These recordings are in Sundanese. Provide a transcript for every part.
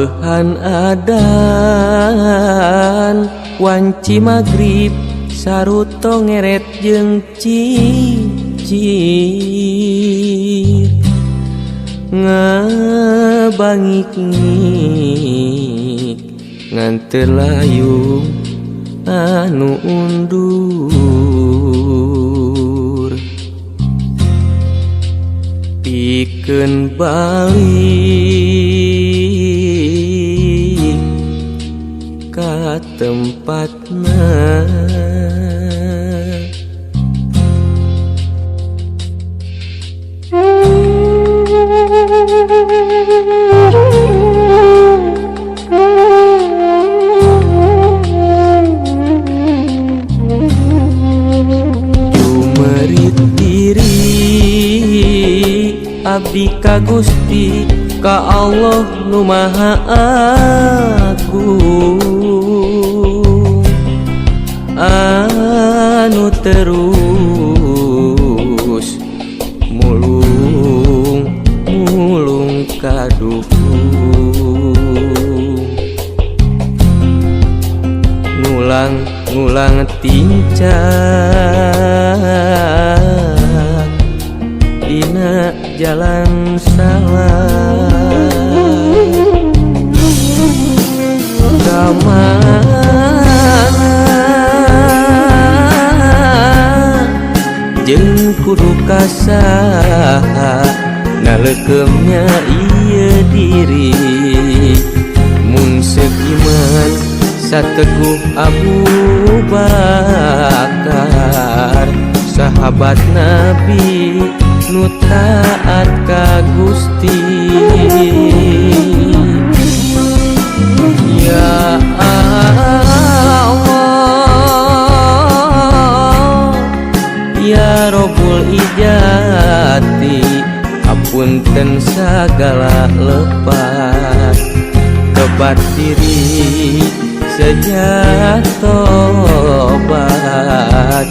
Waweuhan adan wanci magrib saruto ngeret jeung cicir ngabangik-ngik ngan teu layung anu undur pikeun balik ka tempatna. Jumerit diri abdi ka Gusti ka Allah nu Maha Agung anu terus mulung mulung kaduhung ngulang ngulang tincak dina jalan salah kamana jeung kudu ka saha naleukemnya ieu diri mun seuk iman sateguh Abu Bakar sahabat Nabi nu taat ka Gusti. Ya Allah ya Robbul Ijati apunten sagala lepat kebat diri sejak tobat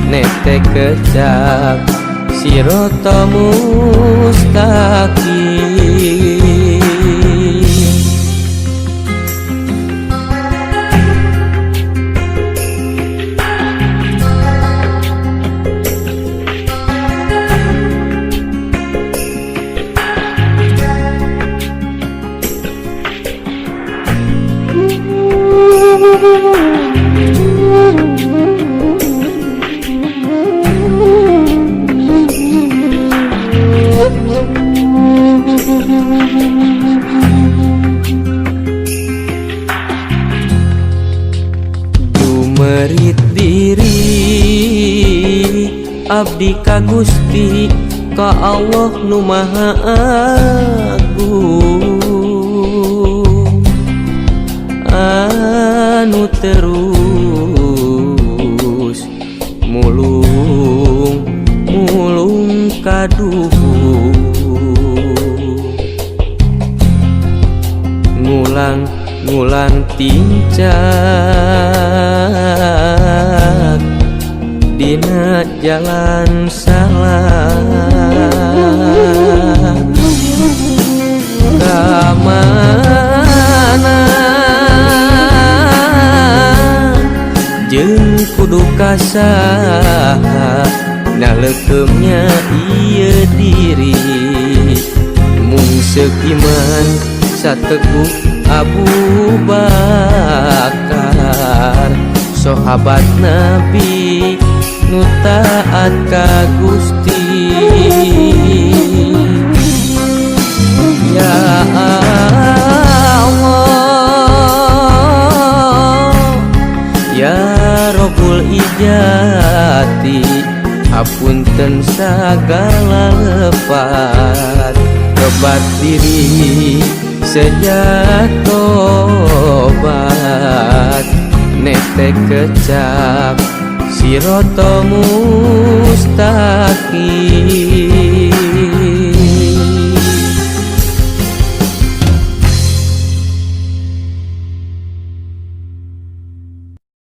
nete kecap sirota mustaqim. Jumerit diri abdi ka Gusti ka Allah nu Maha Agung anu terus mulung mulung kaduhung ngulang ngulang tincak dina jalan salah kamana jeung kudu ka saha naleukemnya ieu diri mung seuk iman sateguh Abu Bakar sahabat Nabi nu taat ka Gusti. Ya Allah ya Robbul Ijati apunten sagala lepat kebat diri sejak tobat nete kecap sirota mustaqim.